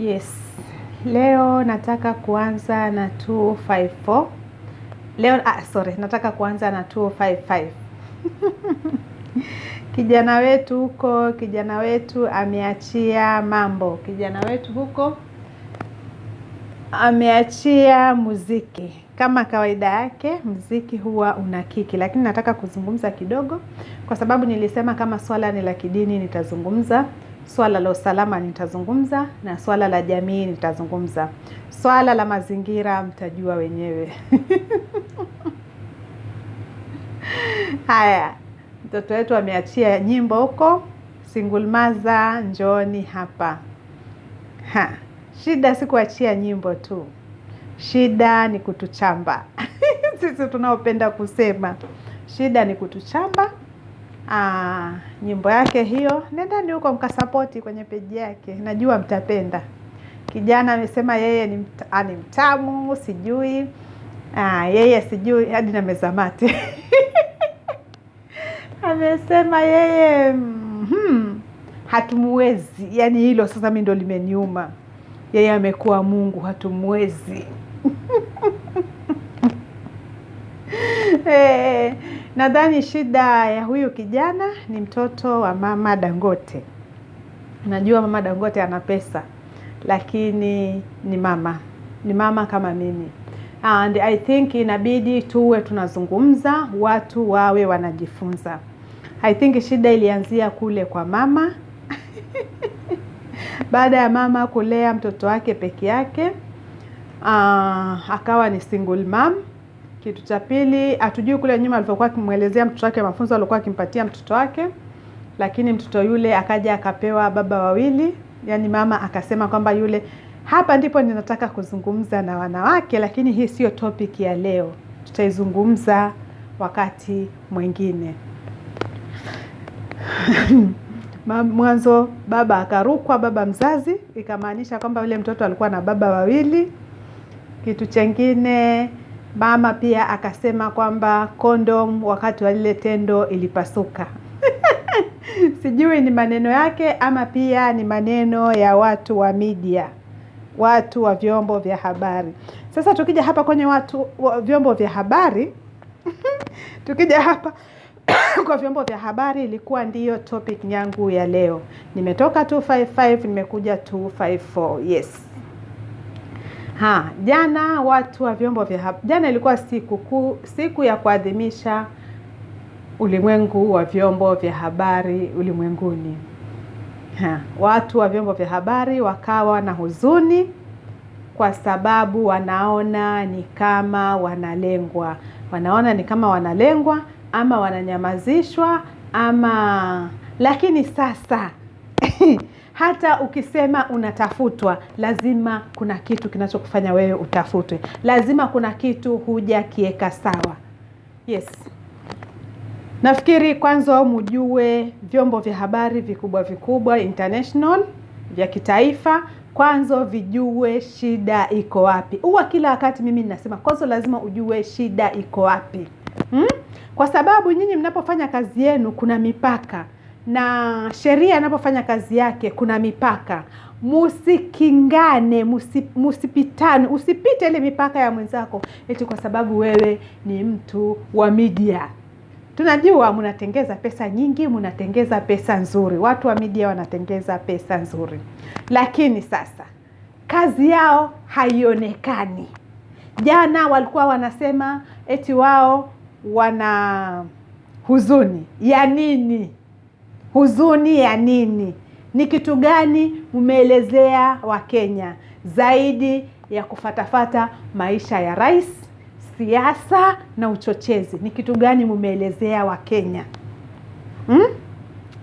Yes, leo nataka kuanza na 254. Leo sorry, nataka kuanza na 255. Kijana wetu huko, kijana wetu ameachia mambo. Kijana wetu huko ameachia muziki kama kawaida yake, muziki huwa una kiki, lakini nataka kuzungumza kidogo kwa sababu nilisema kama swala ni la kidini nitazungumza, swala la usalama nitazungumza, na swala la jamii nitazungumza, swala la mazingira mtajua wenyewe. Haya, mtoto wetu ameachia nyimbo huko, single mother njooni hapa. Ha, shida si kuachia nyimbo tu, shida ni kutuchamba sisi tunaopenda kusema shida ni kutuchamba. Nyimbo yake hiyo, nendani huko mkasapoti kwenye peji yake, najua mtapenda. Kijana amesema yeye ni ni mtamu, sijui yeye sijui hadi na meza mate amesema yeye hatumuwezi. Yani hilo sasa mi ndo limeniuma. Yeye amekuwa Mungu, hatumwezi. Nadhani shida ya huyu kijana ni mtoto wa mama Dangote. Najua mama Dangote ana pesa, lakini ni mama, ni mama kama mimi. And I think inabidi tuwe tunazungumza, watu wawe wanajifunza. I think shida ilianzia kule kwa mama baada ya mama kulea mtoto wake peke yake, akawa ni single mom. Kitu cha pili, hatujui kule nyuma alivyokuwa akimwelezea mtoto wake, mafunzo alikuwa akimpatia mtoto wake, lakini mtoto yule akaja akapewa baba wawili, yani mama akasema kwamba yule. Hapa ndipo ninataka kuzungumza na wanawake, lakini hii sio topic ya leo, tutaizungumza wakati mwingine. Mwanzo baba akarukwa, baba mzazi, ikamaanisha kwamba yule mtoto alikuwa na baba wawili. Kitu chengine, mama pia akasema kwamba kondom wakati wa lile tendo ilipasuka. Sijui ni maneno yake ama pia ni maneno ya watu wa media, watu wa vyombo vya habari. Sasa tukija hapa kwenye watu wa vyombo vya habari tukija hapa kwa vyombo vya habari ilikuwa ndiyo topic yangu ya leo. Nimetoka 255 nimekuja 254. Yes. Ha, jana watu wa vyombo vya habari, jana ilikuwa siku ya kuadhimisha ulimwengu wa vyombo vya habari ulimwenguni. Ha, watu wa vyombo vya habari wakawa na huzuni kwa sababu wanaona ni kama wanalengwa, wanaona ni kama wanalengwa ama wananyamazishwa ama. Lakini sasa hata ukisema unatafutwa, lazima kuna kitu kinachokufanya wewe utafutwe, lazima kuna kitu hujakieka sawa. Yes, nafikiri kwanza mujue vyombo vya habari vikubwa vikubwa international vya kitaifa, kwanza vijue shida iko wapi. Huwa kila wakati mimi ninasema kwanza lazima ujue shida iko wapi, Kwa sababu nyinyi mnapofanya kazi yenu kuna mipaka, na sheria inapofanya kazi yake kuna mipaka. Musikingane, musipitane, usipite ile mipaka ya mwenzako eti kwa sababu wewe ni mtu wa media. Tunajua mnatengeza pesa nyingi, mnatengeza pesa nzuri, watu wa media wanatengeza pesa nzuri, lakini sasa kazi yao haionekani. Jana walikuwa wanasema eti wao wana huzuni ya nini? Huzuni ya nini? Ni kitu gani mmeelezea Wakenya zaidi ya kufatafata maisha ya rais, siasa na uchochezi? Ni kitu gani mmeelezea Wakenya?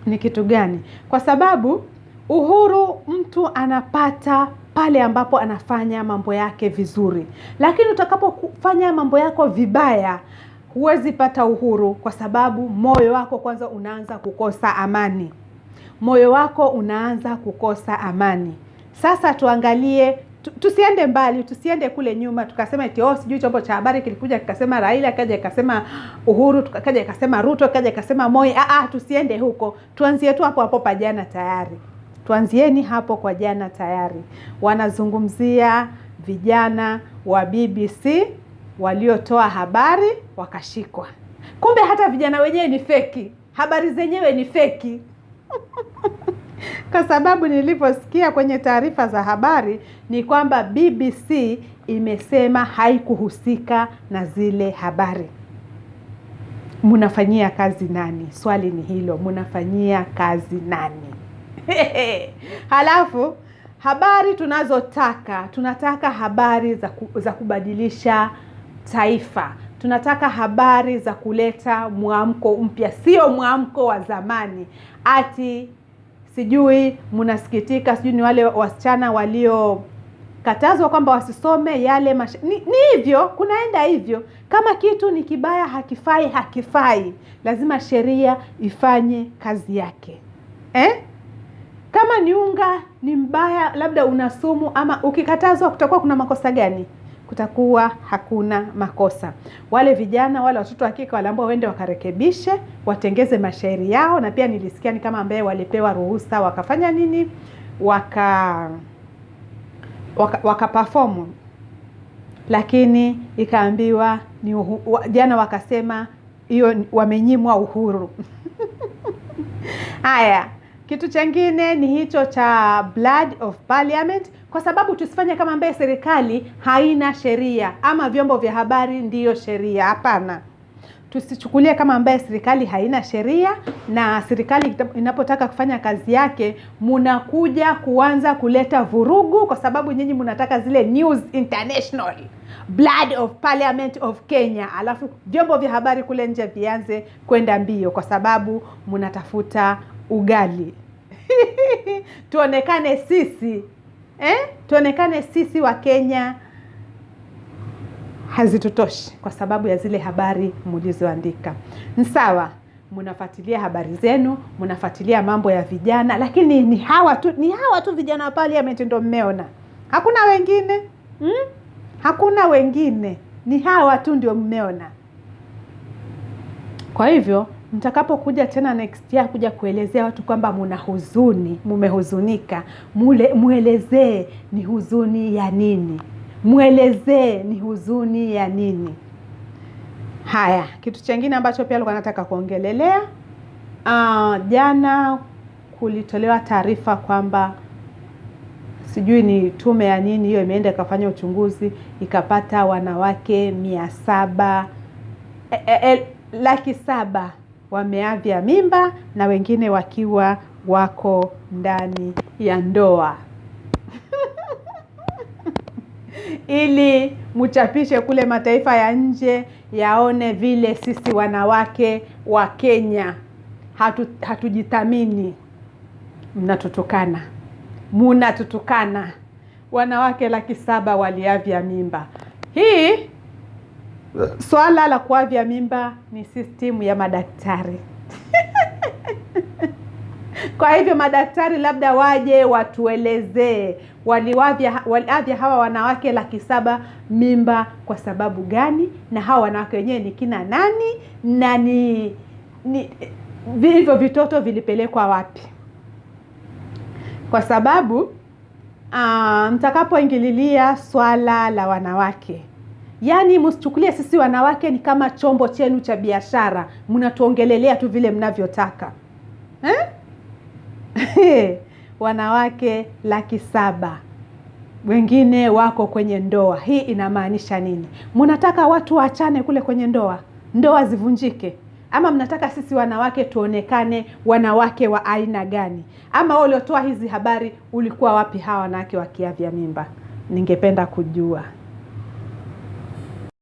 Ni kitu gani? Kwa sababu uhuru mtu anapata pale ambapo anafanya mambo yake vizuri, lakini utakapofanya mambo yako vibaya huwezi pata uhuru, kwa sababu moyo wako kwanza unaanza kukosa amani. Moyo wako unaanza kukosa amani. Sasa tuangalie, tusiende mbali, tusiende kule nyuma tukasema eti oh, sijui chombo cha habari kilikuja kikasema Raila, kaja ikasema Uhuru, kaja ikasema Ruto, kaja ikasema Moi. Tusiende huko, tuanzie tu hapo hapo pajana tayari. Tuanzieni hapo kwa jana tayari. Wanazungumzia vijana wa BBC waliotoa habari wakashikwa. Kumbe hata vijana wenyewe ni feki, habari zenyewe ni feki. Kwa sababu nilivyosikia kwenye taarifa za habari ni kwamba BBC imesema haikuhusika na zile habari. Munafanyia kazi nani? Swali ni hilo, munafanyia kazi nani? Halafu habari tunazotaka, tunataka habari za kubadilisha taifa, tunataka habari za kuleta mwamko mpya, sio mwamko wa zamani. Ati sijui mnasikitika, sijui ni wale wasichana waliokatazwa kwamba wasisome yale ni hivyo, kunaenda hivyo. Kama kitu ni kibaya, hakifai, hakifai, lazima sheria ifanye kazi yake, eh? Kama ni unga ni mbaya, labda una sumu, ama ukikatazwa kutakuwa kuna makosa gani? Kutakuwa hakuna makosa. Wale vijana wale watoto wa kike waliambiwa waende wakarekebishe, watengeze mashairi yao, na pia nilisikia ni kama ambaye walipewa ruhusa wakafanya nini, waka perform, lakini ikaambiwa ni jana wakasema hiyo wamenyimwa uhuru. Haya, kitu chengine ni hicho cha Blood of Parliament, kwa sababu tusifanye kama ambaye serikali haina sheria ama vyombo vya habari ndiyo sheria. Hapana, tusichukulie kama ambaye serikali haina sheria, na serikali inapotaka kufanya kazi yake munakuja kuanza kuleta vurugu, kwa sababu nyinyi munataka zile News International, Blood of Parliament of Kenya, alafu vyombo vya habari kule nje vianze kwenda mbio, kwa sababu munatafuta ugali. Tuonekane sisi, eh? Tuonekane sisi wa Kenya hazitutoshi kwa sababu ya zile habari mlizoandika. Sawa, mnafuatilia habari zenu, mnafuatilia mambo ya vijana, lakini ni hawa tu vijana wa parliament ndio mmeona. Hakuna wengine. Hakuna wengine. Ni hawa tu ndio mmeona. Kwa hivyo mtakapokuja tena next year kuja kuelezea watu kwamba muna huzuni, mumehuzunika, muelezee ni huzuni ya nini. Muelezee ni huzuni ya nini. Haya, kitu chengine ambacho pia nilikuwa nataka kuongelelea, jana kulitolewa taarifa kwamba sijui ni tume ya nini hiyo imeenda ikafanya uchunguzi ikapata wanawake 700,000 wameavya mimba na wengine wakiwa wako ndani ya ndoa. Ili mchapishe kule mataifa ya nje yaone vile sisi wanawake wa Kenya hatujithamini. Mnatutukana. Munatutukana. Wanawake 700,000 waliavya mimba. Hii swala la kuavya mimba ni system ya madaktari. Kwa hivyo madaktari labda waje watuelezee waliavya hawa wanawake 700,000 mimba kwa sababu gani, na hawa wanawake wenyewe ni kina nani, na ni hivyo vitoto vilipelekwa wapi. Kwa sababu mtakapoingililia swala la wanawake, yani msichukulie sisi wanawake ni kama chombo chenu cha biashara, mnatuongelelea tu vile mnavyotaka. Eh? Wanawake 700,000 wengine wako kwenye ndoa. Hii inamaanisha nini? Mnataka watu waachane kule kwenye ndoa, ndoa zivunjike? Ama mnataka sisi wanawake tuonekane wanawake wa aina gani? Ama wewe uliotoa hizi habari ulikuwa wapi hawa wanawake wakiavya mimba? Ningependa kujua.